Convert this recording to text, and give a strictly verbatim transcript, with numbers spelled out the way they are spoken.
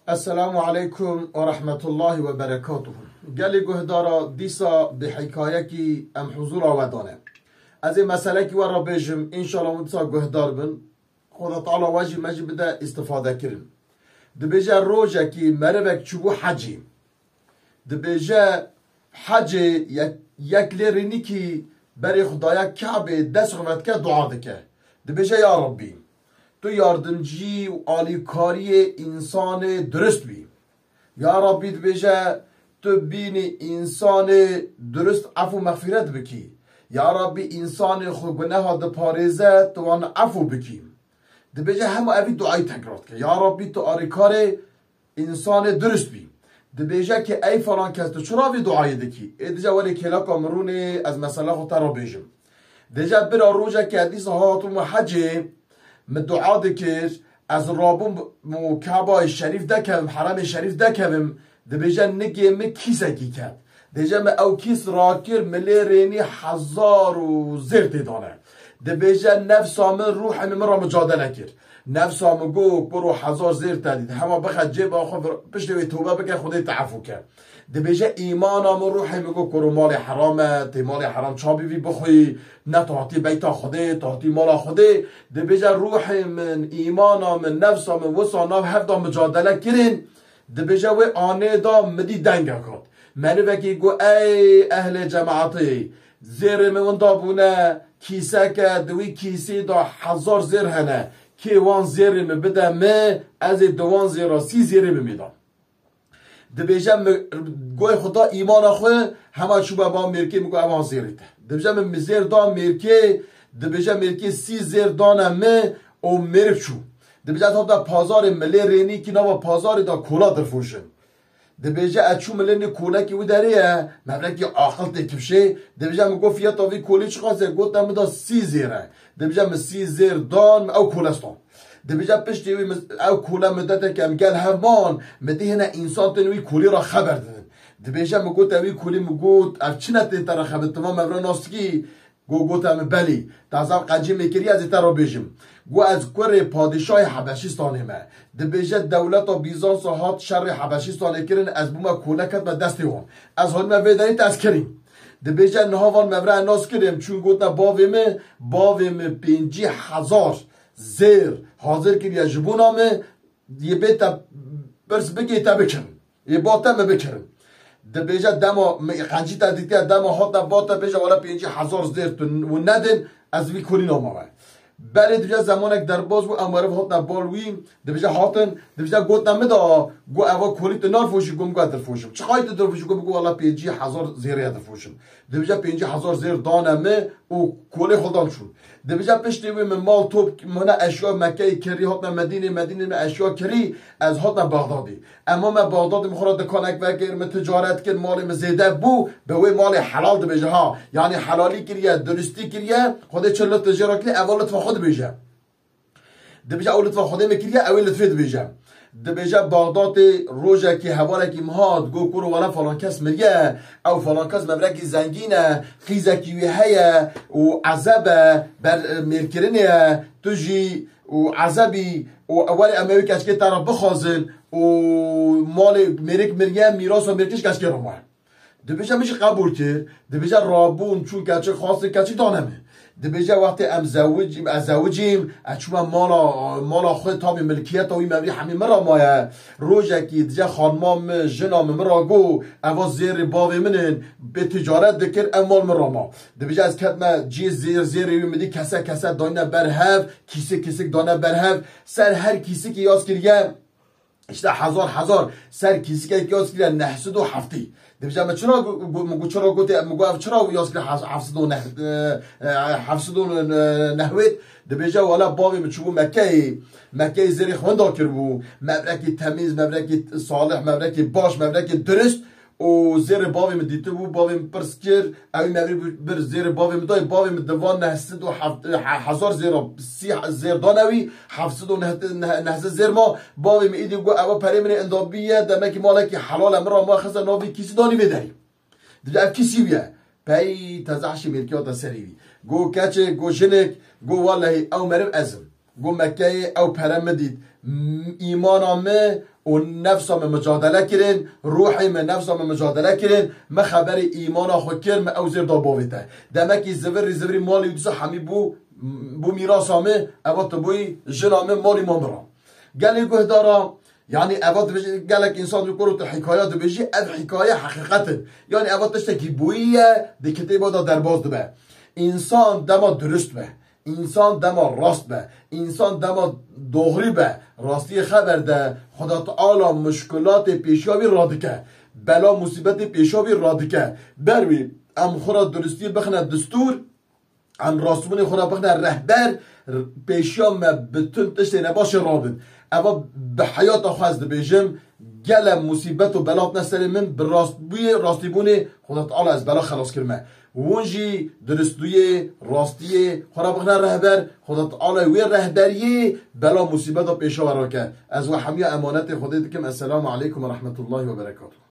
Esselamu aleykum ve rahmetullahi ve berekatuhu. Gelî guhdara, dîsa bi hikayekî em huzura we dane. Ez ê meselekî we re bêjim, înşallah hûn dîsa guhdar bin. Xweda Teala we jî me jî bide îstifadekirin. Dibêje rojekî merivek çûbû hecî. Dibêje hecê yek, yek lê rênîkî berê Xwedaya Kabê dest xwe vedike dua dike. Dibêje ya Rabbî, tu yardimcî û alîkariyê însanê durist bî. Ya Rabbî dibêje tu bînî însanê durist efû mexfîret bikî. Ya Rabbî însanê xwe guneha diparêze tu wan efû bikî. Dibêje hema evî duayî tekrar dike. Ya Rabbî tu alîkarê însanê durist bî. Dibêje ki ey falan kes tu çira vî duayê dikî? Ê dije were kêleka min rûnê ez mesela xwe te re bêjim. Dije bira rojekê dîsa hatim û hecê min dua dikir, ez rabûm û Kabayê şerîf dekevim, heremê şerîf dekevim, dibêje nigê min kîsekî ket. Dibêje min ew kîs rakir, min lê rênî hezar û zêr tê dane. Dibêje nefsa min, ruhê min, min re mucadele kir. Nefsa min got, kuro hezar zêr te dît. Hema bixe cêba xwe, piştê wê tobe bike, Xwedê te efû ke. Dibêje îmana min, ruhê min got, kuro malê heram e, tê malê heram çabî vî bixwî, ne tu hatî beyta Xwedê, tu hatî mala Xwedê. Dibêje ruhê min, îmana min, nefsa min wisa nav hev de mucadele kirin. Dibêje wê anê da min dî dengek hat. Merivekî got, ey ehlê cemaetê, zêrê min winda bûne, kîseke, di wî kîsî de hezar zêr hene. Kê wan zêrê min bide min, ez ê di wan zêra sî zêrê min bida. Dibêje min goy xwe da îmana xwe, hema çûme ba mêrkê, min got evan zêrê te. Dibêje min, min zêr da mêrkê, dibêje mêrkê sî zêr dane min û mêrik çû. Dibêje ez hata pazarê, min lê rênîkî nava pazarê da kola dirfoşin. Dibêje ez çûm, min lê nê kolekî wî derê ye, mevrekî aqil tê kifşê. Dibêje min got fiyata vî kolî çiqas e? Gote min da sî zêr e. Dibêje min sî zêr dan, min ew kole stan. Dibêje piştî wî min ew kole mudetek em gel hev man, min dî hine însan tên wî kolî re xeber didin. Dibêje min gote wî kolî, min got ev çi ne tên te re xeber, tu ma mevra nas dikî? Go gote min belî. Te zaf qencî min kiriye, ez ê te re bêjim. Go ez kurê padîşahê Hebeşîstanê me. Dibêje dewleta Bîzansa hat şerê Hebeşîstanê kirin, ez bûme kole ketme destê wan. Ez hatime vê derî te ez kirî. Dibêje niha van mevra nas kirim, çûn gotine bavê min, bavê min pêncî hezar zêr hazir kiriye ji bona min, yê bê te pirs bikê te bikirin. Yê ba te min bikirin. Dibêje dema min qencî te dîtiye, dema hatine ba te bêje wele pêncî hezar zêr tu û nedin, ez vî kolî nama we. Belê dibêje zemanek derbas bû, em meriv hatine bal wî, dibêje hatin, dibêje gotine min da, got eva kolî tu narfoşî, got min got ez dirfoşim. Çiqayî tu dirfoşî? Got min got wele pêncî hezar zêrê ye dirfoşim. Dibêje pêncî hezar zêr dane min û kolê xwe dan çûn. Dibêje piştê wê min mal top, min hene eşya Mekkeyê kirî, hatine Medînê, Medînê min eşya kirî, ez hatine Bexdadê. Em mame Bexdadê, min xwe re dikanek vekir, min ticaret kir, malê min zêde bû, bi wê malê helal dibêje ha. Yanî helalî kiriye, duristî kiriye, Xwedê çi litf jê re kiriye, eva litfa xwe dibêje. Dibêje ew litfa Xwedê min kiriye, ew ê litfê dibêje. Dibêje Bexdatê rojekî hevalekî min hat, got kuro wele falan kes miriye, ew falan kes mevrekî zengîn e, qîzekî wî heye û ezeb e, ber, e, mêrkirinê ye, tu jî û ezebî û werê em ê wê keçikê te re bixwazin û malê mêrik miriye, mîrasa mêrkiş keçikê re maye. Dibêje min jî qebûl kir. Dibêje rabûn çûn keçik xwestin, keçik dane min. Dibêje wextê em zewicîm, ez zewicîm, ez çûme mala, mala xwe, tabî milkiyeta wî mevî hemî min re maye. Rojekî dibêje xanima min, jina min min re got, eva zêrê bavê min in, bê ticaret dikir, ev mal min re ma. Dibêje ez ketme cihê zêr, zêrê wî min dî kese kese dayne ber hev, kîsik kîsik dane ber hev. Ser her kîsikî yaz kiriye, işte hezar hezar, ser kîsikek yaz kiriye neh sed û heftê. Dibêje min çira gu-, gu-, min got çira gotê, min got ev çira yaz kiriye hez-, heft sed û neh, e, e, heft sed û nehwêd. Dibêje wela bavê min çûbû Mekkeyê. Mekkeyê zêrê xwe winda kiribû. Mevrekî temîz, mevrekî salih, mevrekî baş, mevrekî durist. Û zêrê bavê min dîtibû, bavê min pirs kir, ew ê mevî bir zêrê bavê min dayê, bavê min di van neh sed û heft, he-, hezar zêra, sî zêr dane wî, heft sed û neh, neh, neh sed zêr ma, bavê min îdî got, ewa perê min ê inda bîye, demekî malekî helal e, min ra ma xiste navî kîsî danî vê derî. Dibêje ev kîsî wî ye. Pey teze eşê mêrkiya te serî wî. Got keçik, got jinik, got wellehî ew meriv ez im. Got Mekkeyê ew pere min dît. M-, îmana min û nefsa min micadele kirin, ruhê min nefsa min micadele kirin, min xeberê îmana xwe kir, min ew zêr da bavê te. Demekî zivirî zivirî malî wî dîsa hemî bû, bû mîrasa min, eva tu bûyî jina min, malî ma min ra. Gelê guhdara, yanî eva dibêje, gelek însan ji kor û tu hikaya dibêjî, ev hikaye heqîqet in. Yanî eva tiştekî bûyî ye, di kitêba de derbas dibe. Însan dema durust be, însan dema rast be, însan dema doxrî be, rastiyê xeber de, Xweda Teala muşkilatê pêşiya wî radike, bela musîbetê pêşiya wî radike. Ber wî em xwe ra durustiyê bixine distûr, em rastbûnê xwe re bixine rehber, r-, pêşiya me bütün tiştê nebaşê rabin. Eva bi heyata xwe ez dibêjim, gele musîbet û bela tine serê min, bi rastbûyê, rastîbûnê Xweda Teala ez bela xelas kirime. Hûn jî duristbûyê, rastiyê xwe re bixine rehber, Xweda Teala wê rehberiyê bela musîbeta pêşa we rake. Ez we hemiya emanetê Xwedê dikim. Esselamu aleykum ve rahmetullahi ve berekatuhu.